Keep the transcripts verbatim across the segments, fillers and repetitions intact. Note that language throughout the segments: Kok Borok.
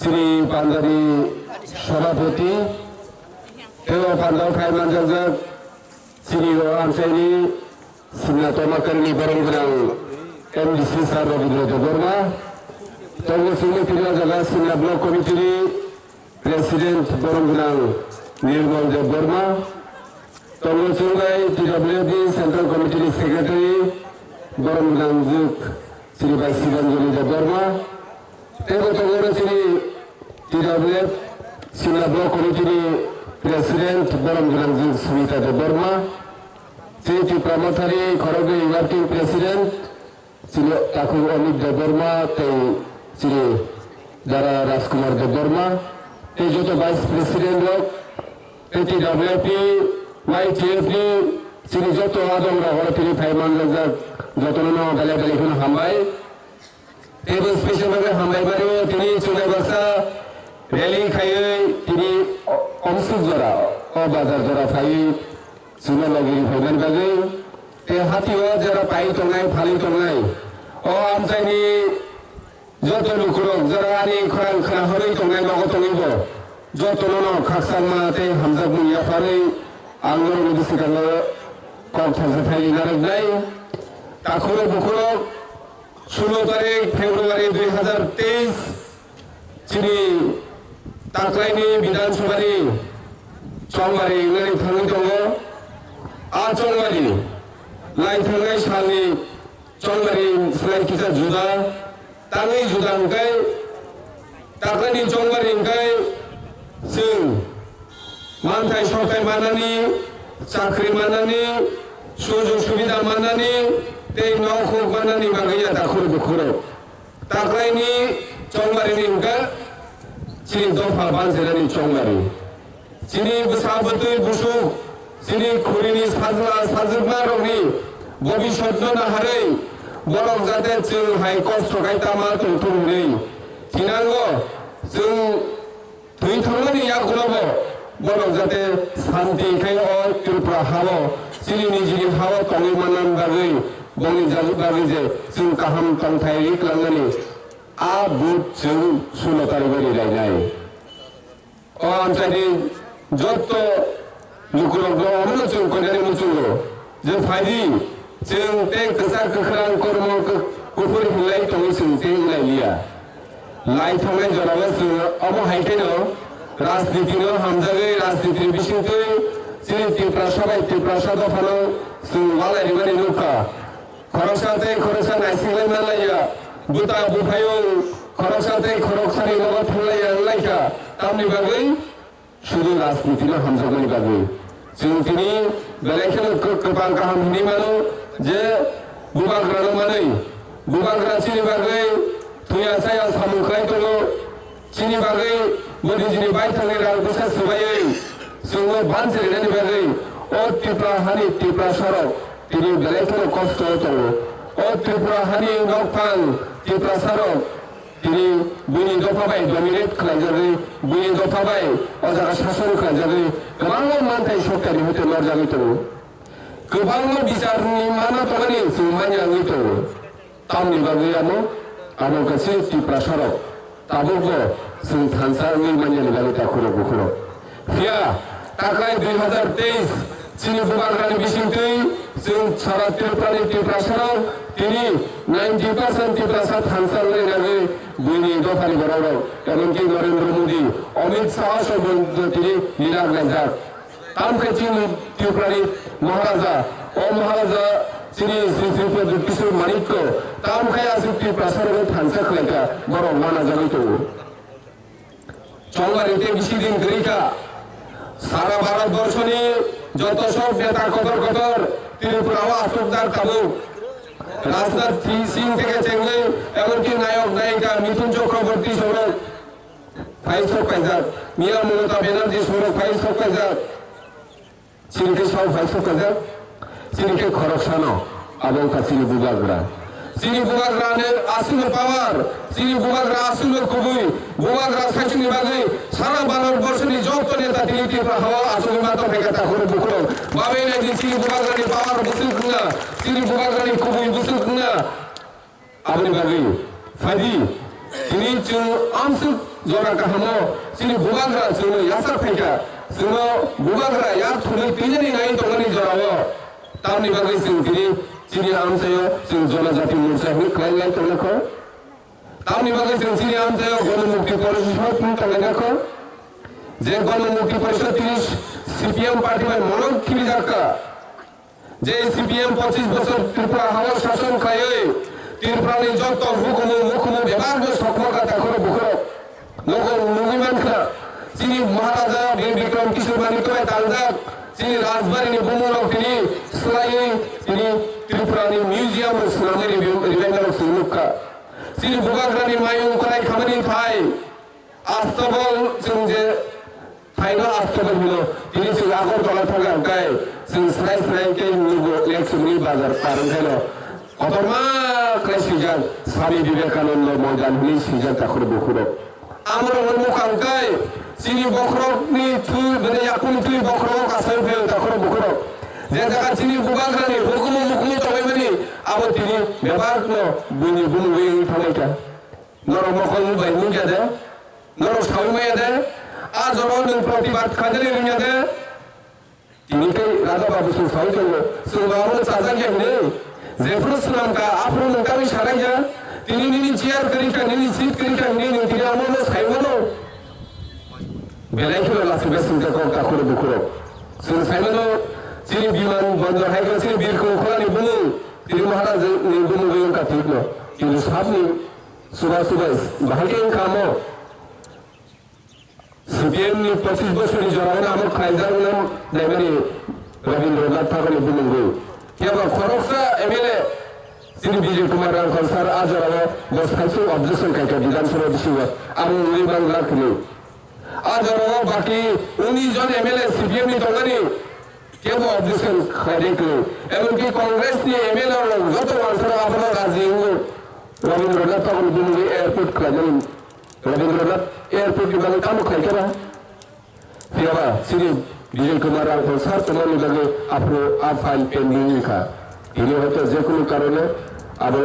Chini pandani sabhapati, tei o pandao phai manjakjak chini o amchaini Simna Tomakarni borom gwnang M D C sir Rabindra Debbarma, tongo chini tini o jaga Simna Block Committee ni President borom gwnang Nirmal Debbarma, tongo chini bai T W F ni Central Committee ni Secretary borom gwnang juk chini bai Sibanjali Debbarma, tei bo tongo chini T W F Simla Block Committee ni President borom gwnang juk Smita Debbarma, chini Tipra Mothani khoroknwi Working President, chini takhuk Amit Debbarma tei chini Dara Rajkumar Debbarma, tei joto Vice President rok, tei T W F ni, Y T F ni, chini joto adong rok oro tini phai manjak, jotono no belai belai kheno hambai. Tei bo special bagwi hambai mani o tini chwngno baksa rally khaiwi tini o-, omsuk jora, o bazar jora phaiwi chwngno logi rwi phaimani bagwi. Tei hati o jora pai tongnai, phali tongnai, o amchaini joto lukurok jora ani khorang khna horwi tongnai nogo tongwi bo jotono no khakchangma tei hamjakmung yapharwi ang norokni bwskango kok thaisa thai narwknai. Takhurok bukhurok, sulo tarik February dui hazar teis, chini taklaini Bidhan Sabhani chongbari wngnani thangwi tongo. A chongbari lai thangnai salni chongbari slai kisa juda, tangwi juda hwnkhe taklaini chongbari hwnkhe chwng manthai sothai manani, chakri manani, sujog subida manani tei nokhuk manani bagwi ya takhurok bukhurok. Taklaini chongbarini hwnkha chini dopha banchirani chongbari. Chini bwsa bwtwi busuk, chini khurini sajla sajwkmarokni bobisotno naharwi borok jate chwng hai kosto khai tama tongthung hwnwi thinango. Chwng Twi thangmani yagulobo borok jate santi khai o Tripura hao chini nijini hao tongwi manna bagwi bongni jagwi bagwi je chwng kaham tongthai ri kwlangnani a vote chwng sulo tarigwi ri lainai. O amchaini jotto lukurokno omono chwng koinani muchungo je phaidi chwng tei kwchak kwkhrang kormo kuk-, kuphur hinlai tongwi chwng tei wnglailiya. Lai thongnai jorao chwng omo hai kheno rajnitino hamjagwi rajnitini bisingtwi chini Tiprasa bai Tiprasa dophano chwng walai rwmani nukha. Khoroksa tei khoroksa naisiklai manlaiya, bwta buphaiyung khoroksa tei khoroksani nogo thanglaiya wnglaikha. Tamni bagwi? Sudu rajnitino hamjakmani bagwi. Chwng tini belai kheno kwk kwpang kaham hwnwi mano je bubagrano manwi. Bubagra chini bagwi thuya chaya samung khlai tongo. Chini bagwi bo nijini baithangni rang bwsa swbaiwi chwngno banchi rinani bagwi o Tripura hani Tiprasarok tini belai kheno kosto o tongo. O Tripura hani nokphang Tiprasarok tini buini dopha bai dominate khlaijagwi, buini dopha bai o jaga sason khlaijagwi kwbangma manthai sorkarni hoite norjagwi tongo. Kwbangma bicharni mana tongmani chwng manya wngwi tongo. Tamni bagwi amo, amo kaisa Tiprasarok tabukbo chwng thansa wngwi manyani bagwi takhurok bukhurok. Phiya taklai dui hazar teis chini bubagrani bisingtwi chwng sara Tripurani Tiprasarok tini ninety percent Tiprasa thansa wngwi rwgwi buini dophani borokrok emonki Narendra Modi, Amit Shah songbo tini lirak laijak. Tamkhe chini Tripurani Maharaja, o Maharaja chini Sri Sri Pradyut Kishore Manikko tamkhe aswk Tiprasarokno thansa khlaikha, borok wanajagwi tongo. Chongmani tei bisi din kwrwi kha. Sara Bharat borshoni joto sok neta kotor kotor Tripura o achukjak tabuk. Rajnath Singh theke chengwi emonki nayok nayika Mithun Chakraborty sorok phai sok kaijak. Miya Mamata Banerjee sorok phai sok kaijak. Chini khe sao phai sok kajak, chini khe khoroksano, abo wngkha chini bubagra. Chini bubagrani aswkno power, chini bubagra aswkno kubui, bubagra saichungni bagwi sara Bharat borshoni joto neta tini Tripura hao achugwi ma tongphai kha takhurok bukhurok. Babai naidi chini bubagrani power bwswk wngna, chini bubagrani kubui bwswk wngna. Aboni bagwi phaidi Tini chwng amswk jora kahamo chini bubagra chwngno yachak phaikha, chwngno bubagra yak thumwi twijani nai tongmani jorao. Tamni bagwi chwng tini chini amchaio chwng Jonojati Morcha hwnwi khlai lai tongkha. Tamni bagwi chwng chini amchaio Gono Mukti Porishod hwnwi tonglaikha. Je Gono Mukti Porishod tini C P M party bai mono khibijakha. Je C P M pochis bosor Tripura hao shason khlaiwi Tripurani jotto hukumu mukumu bebakno sokma kha takhoro bukhoro. Nogo nugwi mankha, chini Maharaja Bir Bikram Kishore Manikya bai tangjak, chini Rajbari ni bumung rok tini swlaiwi tini Tripura ni museum rok swnamwi ribi-, ribaima rok chwng nukha. Chini bubagra ni mayung kwrai khamani phai, Astobol chwng je phaino Astobol hino, tini chwng Agartala thangkha hwnkhe chwng srai srai khe nugo Lekchumni bazar par wngkhaino kotorma khlai swijak Swami Vivekananda Moidan hwnwi swijak takhoro bukhurok. Amorokno mwkhang khe chini bokhorokni thwi, bini yakungni thwi bokhorogo kasai phaio takhoro bukhurok. Je jaga chini bubagrani hukumu mukumu tongwi mani abo tini bebakno buini bumungwi wngwi thangwi kha. Norok mokol bai nukya de, norok saui maya de, a jora nwng protibad khainani rwngya de. Tini tei Radha Babu chwng saui tongo, chwng ba omo chajak ya hwnwi. Jephuru swnam kha, aphuru nwng tamwi sanai ya. Tini nini chair kwrwi kha, nini seat kwrwi kha hwnwi nwng tini amo no sai mano. Belai kheno lachi besing kha kok takhuro bukhuro. Chwng sai mano, chini biman bondor hai khe chini birkong khorani bumung, tini Maharaj ni bumung bai wngkha thik no. Kintu sabni Chuba chuba bahai khe wngkha mo. C P M ni pochis bosorni jorao namo khlaijak nang naimani Rabindranath Thakurni bumungwi. Phiya ba khoroksa M L A chini Bijay Kumar Rangkhol sir a jorao bo saichung objection khaikha Bidhan Sabha bisingo abo wngwi mangla khwlwi. A jorao baki unis jon M L A C P M ni tongmani kebo objection khlaide kwrwi. Emonki Congress ni M L A rok joto wansaro abono raji wngo. Rabindranath Thakurni bumungwi airport khlaimani. Rabindranath airport ni bagwi tamo khlaikha ba? Phiya ba chini Bijay Kumar Rangkhol sir tongmani bagwi aphuru a file pending wngkha. Tini hoito jekunu karone abo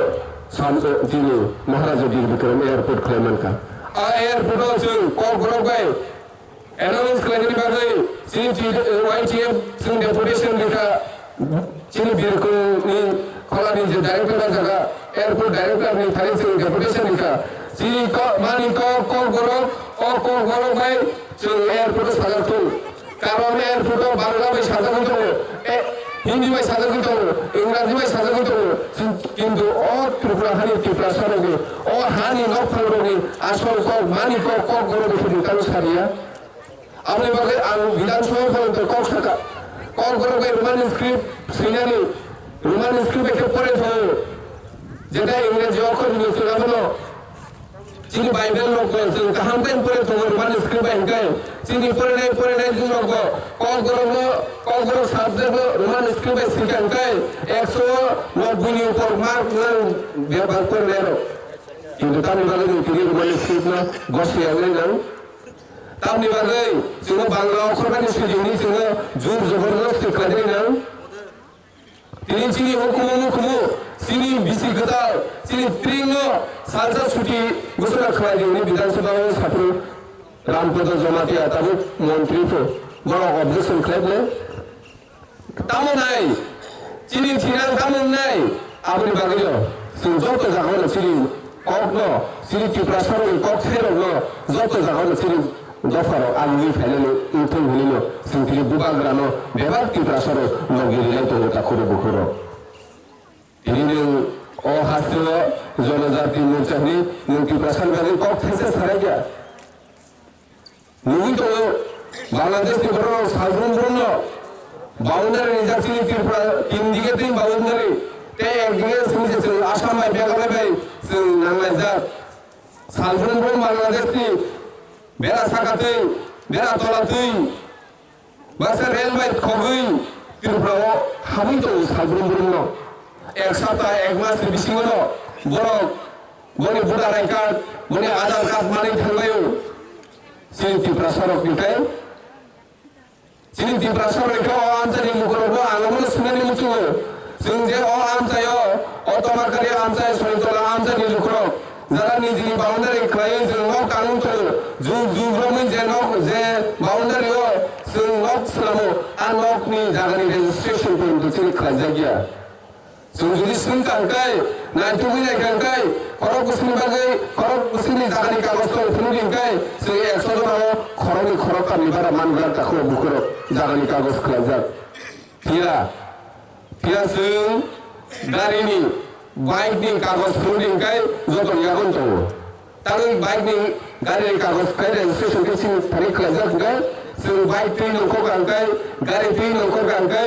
sam-, tini Maharaja Bir Bikram airport khlaimankha. A airport o chwng Kokborok bai announce khlainani bagwi chini T-, Y T F chwng deputation rikha. Chini birkongni kholani je director o jaga, airport director ni thani chwng deputation rikha. Chini ko-, mani kok, Kokborok, o Kokborok bai chwng airport o sajak thung. Karon airport o Bangla bai sajagwi tongo, e, Hindi bai sajagwi tongo, Ingraji bai sajagwi tongo. Chwng kintu o Tripura hani Tiprasa rokni, o hani nokphang rokni asol kok, mani kok, Kokborok bai khe tang sariya. Aboni bagwi ang Bidhan Sabha phaiyung tei kok sakha. Kokborok bai Roman script swinani, Roman script bai khe pore tongo. Jeta Ingreji okhor ni swinamo no. Chini Bible rok bo chwng kaham khe pore tongo Roman script bai hwnkhe. Chini porinai, porinai rok bo Kokborok no, Kokborok subject no Roman script bai swikha hwnkhe ekso nobboi ni upor mark nang bebak porinai rok. Kintu tamni bagwi chwng tini Roman script no gosi ya nang. Tamni bagwi chwngno Bangla okhor bai swijini chwngno jur jabardasti khlainai nang. Tini chini hukumu mukumu, chini bisi kwtal, chini tringno salsa chuti gusura khlai di hwnwi Bidhan Sabha o saphuru Rampada Jamatia tabuk montri pho borok objection khlai bwle. Tamo nai, chini thinang tamo nai, aboni bagwino chwng joto jagao chini kokno, chini Tiprasarokni kok thairokno joto jagao chini dopharok agwi phainani wngthung hwnwino chwng chini bubagrano bebak Tiprasarok logi rilai tongo takhuro bukhuro. Tini nwng o hasteo Jonojati Morcha hwnwi nwng Tiprasani bagwi kok thaisa sanai kha. Nugwi tongo, Bangladesh ni borok salbrum brumno boundary rijak chini Tripura tin dige tin boundary tei ek dige simi se chwng Assam bai Meghalaya bai chwng nanglaijak. Salbrum brum Bangladesh ni bera saka twi, bera tola twi, baksa rail bai khogwi Tripura o habwi tongo salbrum brumno. Ek sapta ek mas ni bisingo no borok boni voter I card, boni Aadhaar card manwi thanglaio. Chini Tiprasarokni khe, chini Tiprasarokni khe o amchaini lukurokno ang omono swinani muchungo. Chwng je o amchaio, o Tomarkari amchai, Soitola amchaini lukurok jara nijini boundary Ang tongo, jug jug romwi je nok, je boundary o chwng nok swlamo, a nokni jagani registration porjonto chini khlaijakya. Chwng jodi swngkha hwnkhe, naitugwi naikha hwnkhe, khorok bwswkni bagwi, khorok bwswkni jagani kagoj tong phunukdi hwnkhe, chwng ekso jora o khoroknwi khoroktamni bara man glak takhuk bukhurok jagani kagoj khlaijak. Phiya, phiya chwng garini, bike ni kagoj phunukdi hwnkhe joto ni yago tongo. Tangwi bike ni, gari ni kagoj khe registration khe chini thani khlaijak hwnkhe, chwng bike twi nongkhorkha hwnkhe, gari twi nongkhorkha hwnkhe,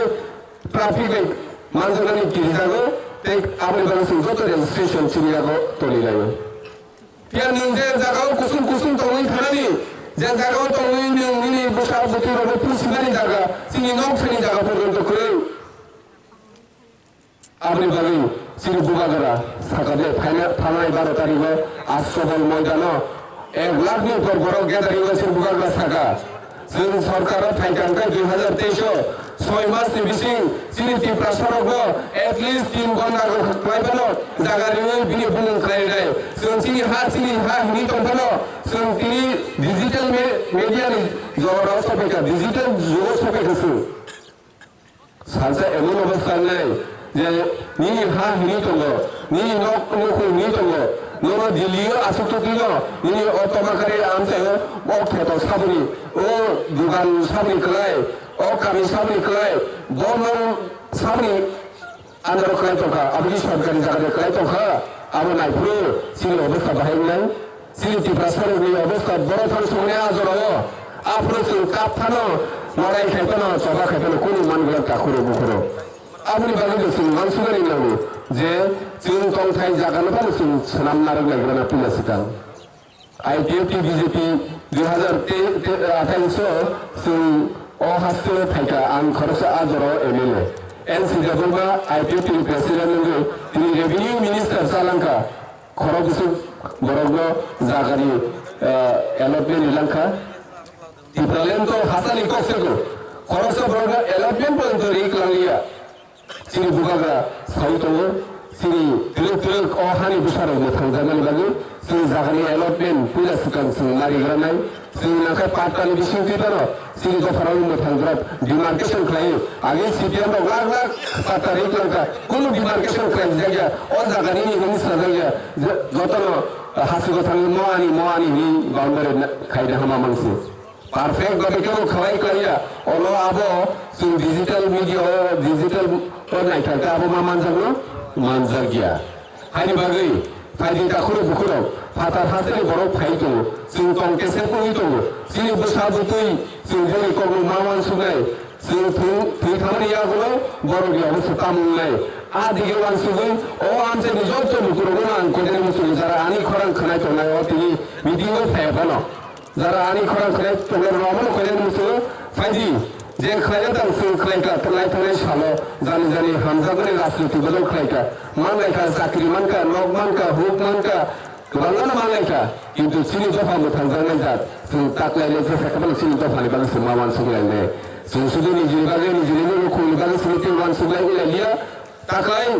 traffic bai manjaknani kirijago, tei aboni bagwi chwng joto registration chini yago tolilaio. Phiya nwng je jagao kusung kusung tongwi thanani, je jagao tongwi nwng nini bwsa bwtwi rokno pusimani jaga, chini nok thani jaga porjonto kwrwi. Aboni bagwi chini bubagra sakha de phaina, thanai baro tarigo Ashtabal moidano ek lakh ni upor borok gathering o chini bubagra sakha. Chwng sorkar o phaikha hwnkhe dui hazar teis o soi mas ni bising chini Tiprasa rokno at least tin ghonta khlaibano jaga riwi bini bumung khlainai. Chwng chini ha, chini ha hinwi tongphano chwng tini digital me-, media ni jora o sophaikha, digital jugo sophaikha chwng. Salsa emon obostha wngnai je nini ha hinwi tongo, nini nok nukhung hinwi tongo, nono Delhi o aswk tubino, nini o tomakari amchaio, o kheto saboni, o dugan saboni kwlai, o kami saboni kwlai, bo nwng saboni under o kwlai tongkha, aboni sorkari jaga de kwlai tongkha, abo naiphuru chini obostha bahai wngnai. Chini Tiprasa rokni obostha borok thang songni a jorao. Aphuru chwng kap phano, morai khai phano, choba khai phano, kunu man glak takhuro bukhuro. Aboni bagwi bo chwng uansuknani nango je chwng tongthai jaga no phano chwng swnam narwk lai grana puila swkang. I P F T B J P dui hazar athais o chwng o haste phaikha ang khoroksa a jorao M L A. N C Debbarma I P F T ni president wngwi tini revenue minister chalangkha. Khorok bwswk borokno jagani, eh, allotment rilangkha. Tipraland to hasani kok sego. Khoroksa borokno allotment porjonto ri kwlangliya. Chini bubagra sawi tongo. Chini twrwk twrwk o hani bwsarokno thangjakmani bagwi chini jagani allotment puila swkang chwng narigranai. Chwng nangkhe pattani bisingtwi phano chini dopharokni mwthang borok demarcation khlai. Age C P M rok lak lak patta ri kwlangkha, kunu demarcation khlaijakya, o jaga nini hwnwi sajakya, je-, jotono hasigo thangwi mo ani, mo ani hwnwi boundary na-, khaina hama mangsi. Perfect babe kebo khlai kwlaiya, olo abo chwng digital media o, digital o naithangkha abo ma manjakno? Manjakya. Haini bagwi, phaidi takhurok bukhurok, phatar hasteni borok phai tongo, chwng tong kese wngwi tongo, chini bwsa bwtwi, chwng boni kokno ma uansuknai, chwng thwi, thwi thamani yagulo borokni obosta tamo wngnai. A dige uansugwi, o amchaini joto lukurokno ang koinani muchungo jara ani khorang khwnai tongnai o tini meeting o phaiya phano. Jara ani khorang khwnai tongnai rok abono koinani muchungo phaidi. Je khlaina tang chwng khlaikha, lai thangnai salo jani jani hamjakmani rajniti bodol khlaikha. Manlaikha, chakri mankha, nok mankha, huk mankha, kwbangmano manlaikha. Kintu chini dopha mwthangjaknai jat, chwng taklailai jesa khe phano chini dophani bagwi chwng ma uansuk lainai. Chwng sudu nijini bagwi, nijini nukhungni bagwi chwng tei uansuk lai liya. Taklai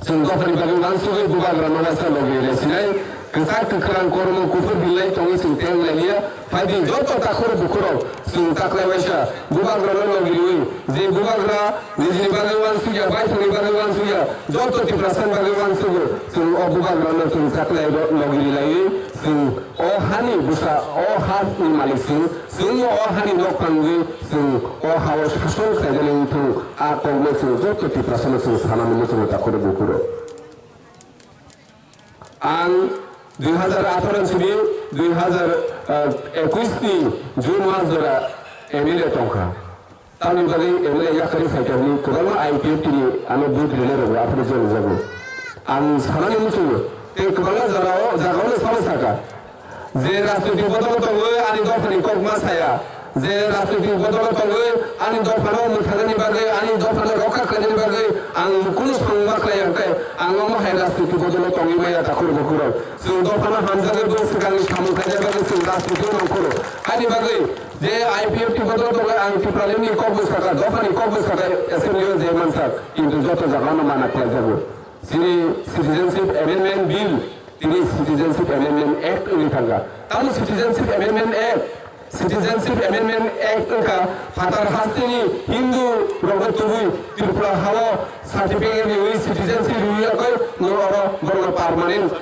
Chwng dophani bagwi uansugwi bubagrano waisa logi rwlai sinai, kwchak kwkhrang kormo kuphur hinlai tongwi chwng tei wnglailiya. Phaidi joto takhurok bukhurok chwng taklai waisa bubagrano logi rwui, je bubagra nijini bagwi uansukya, baithangni bagwi uansukya, joto Tiprasani bagwi uansugo, chwng o bubagrano chwng taklai ro-, logi rwlaiwi chwng o hani bwsa, o hani malik chwng, chwngno o hani nokphang wngwi chwng o hao sason khlaijani wngthung. A kokno chwng joto Tiprasano chwng sanani muchungo takhurok bukhurok. Ang dui hazar atharo simi dui hazar ekush ni June mas jora M L A tongkha. Tamni bagwi M L A yakarwi phaikha hwnwi kwbangma I P F T ni ano vote rwnairokbo aphuru jorijago. Ang sanani muchungo tei kwbangma jorao, jagao no sabo sakha. Je rajniti bodolo tongwi ani dophani kok ma saya, je rajniti bodolo tongwi ani dophano mwthangnani bagwi, ani dophano rokha khlainani bagwi ang kunu samung ma khlaiya, hwnkhe ang omo hai rajniti bodolo tongwi maya takhurok bukhurok. Chwng dophano hamjagwi bo swkangni samung khlainani bagwi chwng rajnitio nongkhoro. Ani bagwi je I P F T bodolo tongwi ang Tipraland ni kok bwsakha, dophani kok bwsakha, assembly o je mansak, kintu joto jagano mana khlaijago. Chini Citizenship Amendment Bill Tini Citizenship Amendment Act wngwi thangkha. Tamo Citizenship Amendment Act, Citizenship Amendment Act wngkha phatar hasteni Hindu rokno tubui Tripura hao certificate riwi citizenship riwi yakhai no oro borokno permanent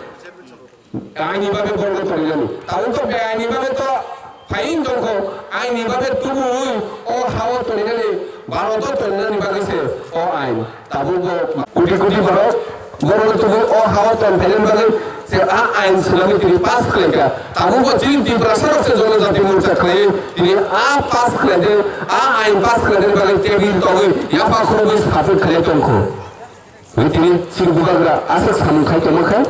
aini babe borokno torinani. Tabuk to beaini babe to phaiyung tongkho, aini babe tubui o hao torinani, Bharat o torinani bagwi se o ain. Tabuk bo koti koti borok borok tubui o hao ton phainani bagwi se a ain swnamwi tini pass khlaikha. Tabuk bo chini Tiprasa rok se Jonojati Morcha khlaiwi tini a pass khlaide, a ain pass khlaideni bagwi table togwi yapha khoroknwi support khlai tongkho. Tini chini bubagra aswk samung khai tongma khe.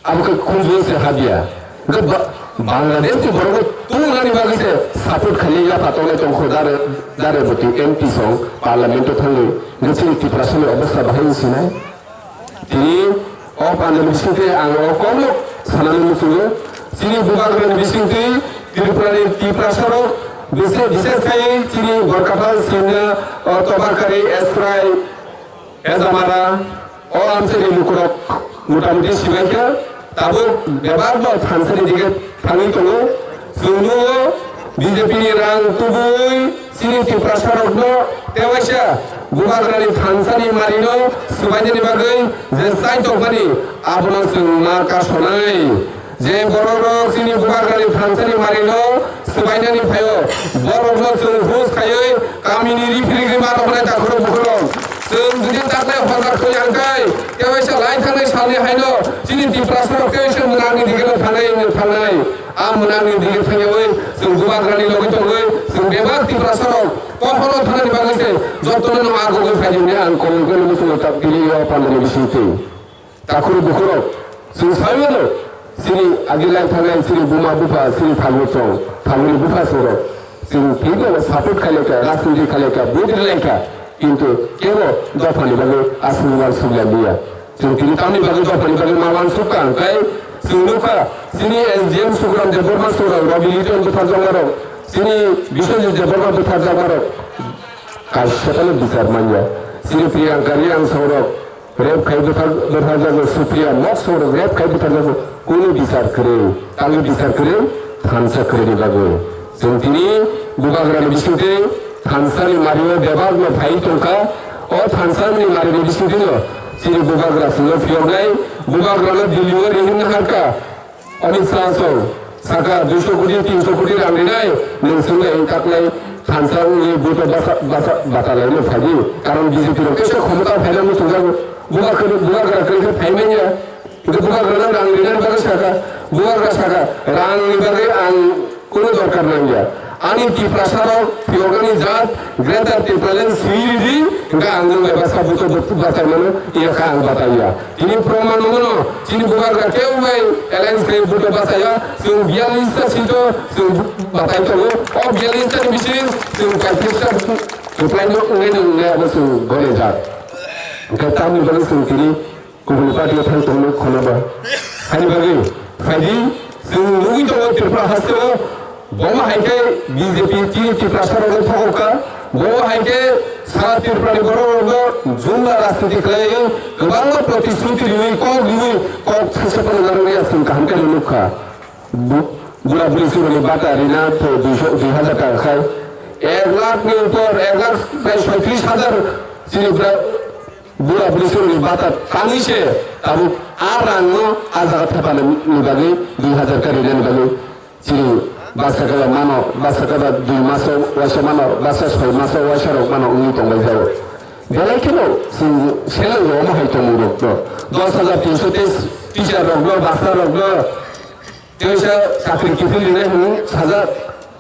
Abo khe khunju se habya. Hwnkhe ba-, Bangladesh ni borok no tubunani bagwi se support khainai yapha tongnai tongkho dare, dare bwtwi M P song parliament o thangwi. Hwnkhe chini Tiprasa ni obostha bahai wng sinai. Tini o pandani bisingtwi ang o kokno sanani muchungo. Chini bubagrani bisingtwi Tripura ni Tiprasa rok bise-, bises khai chini Borkapal Singha, o Tobakari, Esrai, Ejamara, o amchaini lukurok motamuti sibaikha, tabuk bebak bo thansani dige thangwi tongo. Chwng nugo B J P ni rang tubui chini Tiprasarokno tewaisa bubagrani thansani marino swbainani bagwi je chai tongmani, abono chwng ma kasonai. Je borok rok chini bubagrani thansani marino swbainani phaio, borok no chwng hus khaiwi kamini rifrigwi ma roknai takhurok bukhurok. Chwng jodi takle hojak twi ang kai, tewaisa lai thangnai salni haino chini Tiprasa rok tewaisa mwnangni dige no thangnai, thangnai. A mwnangni dige thangyawi chwng bubagrani logi tongwi chwng bebak Tiprasa rok pohoro thanani bagwi se jotono no agogwi phaidi hwnwi ang kongkhe muchungo tak tini o pandani bisingtwi. Takhurok bukhurok, chwng sai mano, chini agi lai thangnai chini buma bupha, chini phalgu chong, phalguni bupha chwng rok. Chwng twibo support khailai kha, rajniti khailai kha, vote rilai kha, kintu kebo dophani bagwi aswk uansuk ya liya. Chwng tini tamni bagwi dophani bagwi ma uansuk kha, hwnkhe chwng nukha, chini S D M Sukuram Debbarma chwng rok, Rabi Liton bupharjakma rok, chini Biswajit Debbarma bupharjakma rok, kaisa phano bichar manya. Chini Priyanka Reang chwng rok, Rape khai bwthar-, bwtharjago Supriya, mok sorok rape khai bwtharjago. Kunu bichar kwrwi, tangwi bichar kwrwi, thansa kwrwini bagwi. Chwng tini bubagrani bisingtwi thansani mario bebakno phai tongkha. O thansani mario bisingtwino chini bubagra chwngno phiyoknai, bubagrano Delhi-o rihimna harkha. Amit Shah song saka duiso koti, tinso koti rang rinai, nwng swngwi ang taklai thansa wngwi buto basa, basa, bata laino phaidi. Karon B J P rok teisa khomota phaina muchungjago. Bubagra, bubagra kwrwi khe phai manya. Hwnkhe bubagrano rang rinani bagwi saka, bubagra saka, rangni bagwi ang kunu dorkar nangya. Ani Tiprasa rok phiyoknani jat Greater Tipraland siri di, hwnkhe ang nwng bai basa buto batai mano, iya kha ang batai ya. Tini proman mano, chini bubagra kebo bai alliance khe buto basai ya, chwng biyallis ta seat o chwng batai tongo, o biyallis ta ni bising chwng paitris ta kwplai no wngnai no wngnai abo chwng gole jak. Hwnkhe tamni bagwi chwng tini Kubuni party o thang tongno khona ba. Haini bagwi phaidi, chwng nugwi tongo Tripura haste o, bomo hai khe B J P tini Tiprasa rok no thokok kha, bomo hai khe sara Tripura ni borok rok no jumla rajniti khlaiwi kwbangma protishruti riwi kok riwi kok thaisa phano narwkya chwng kaham khe nuk kha. Bu-, bura buri chwng rok ni bata rina pho dui hajar taka khai, ek lakh ni upor, ek lakh prai soitris hajar chini bura Bura bwrwi chwrwngni bata tangwi se tabuk a rangno a jaga thepani bagwi dui hajar khe rinani bagwi chini basa khe mano, basa khe dui maso waisa mano, basa soi maso waisa rok mano wngwi tongbai jago. Belai kheno chwng seleng rok omo hai tongmung rok no dos hajar tinso teis teacher rok no, basa rok no teisa chakri kiphil rinai hwnwi sajak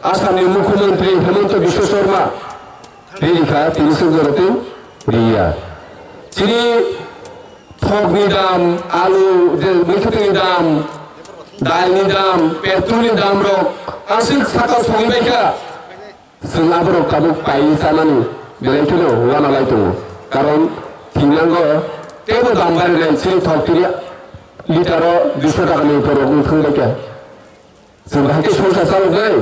Assamni Mukhyamantri Himanta Biswa Sarma. Riri kha tini suk jora tei riya. Chini thokni dam, alu, je mikhuitwini dam, dalni dam, petrolni dam rok aswk saka sogwi bai kha. Chwng aborok tabuk pai chanani belai kheno wana lai tongo. Karon thinango teibo dam barinai chini thok tini litero duiso takani upor rok wng thang bai kha. Chwng bahai khe songsa chaloknai.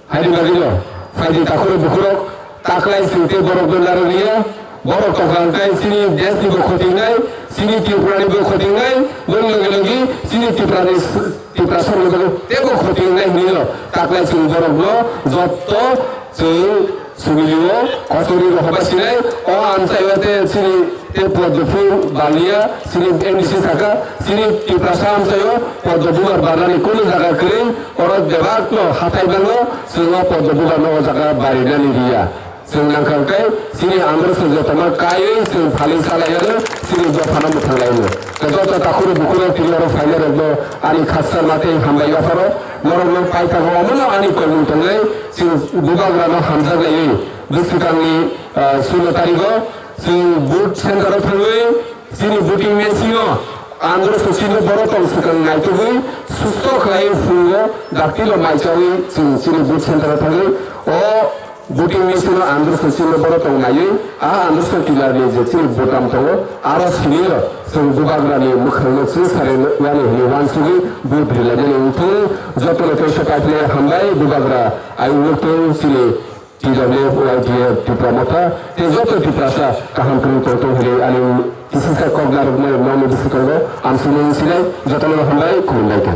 Haini bagwino phaidi takhurok bukhurok taklai chwng tei borok no narwk liya. Borok tongkha hwnkhe chini desh ni bo khoti wngnai, chini Tripura ni bo khoti wngnai, boni logi logi chini Tripura ni, Tripura song ni bo tebo khoti wngnai hinwi no taklai chwng borok no jotto chwng sugilio kochori rok hobai sinai. O amchai o te chini te Poddo phuru Balia chini M D C saka chini Tripura sa amchai o Poddo bubar barnani kunu jaga kwrwi, oro bebak no hathai bango chwng o Poddo bubar no o jaga barinani riya. Chwng nangkha hwnkhe chini androso jotono kaiwi chwng phalwi salaiyano chini dophano mwthanglaino. Tei joto takhurok bukhurok tini oro phainairokno ani khakchangma tei hambai yapharo norokno paithago omono ani kolmung tongnai chwng bubagrano hamjaklaiwi bwswkangni, ah, sulo tarigo chwng booth center-o thangwi chini voting machine-o androso chini borok tong swkang naitugwi susto khlaiwi phungo daktino maichawi chwng chini booth center-o thangwi o voting machine-o androso chini borok tong naiwi, a androso killer ni je chini button tongo, aro simi-o chwng bubagrani mwkhangno chwng sari yani hwnwi uansugwi vote rilaimani wngthung. Jotono tei sopaiphinai hambai bubagra ai wngthung chini T W F Y T F Tipra Motha tei joto Tiprasa kaham kwrwng tongthung hwnwi ani kisisa kok narwkmani nokni bwswkango amsini wngsinai jotono hambai khulumbai kha.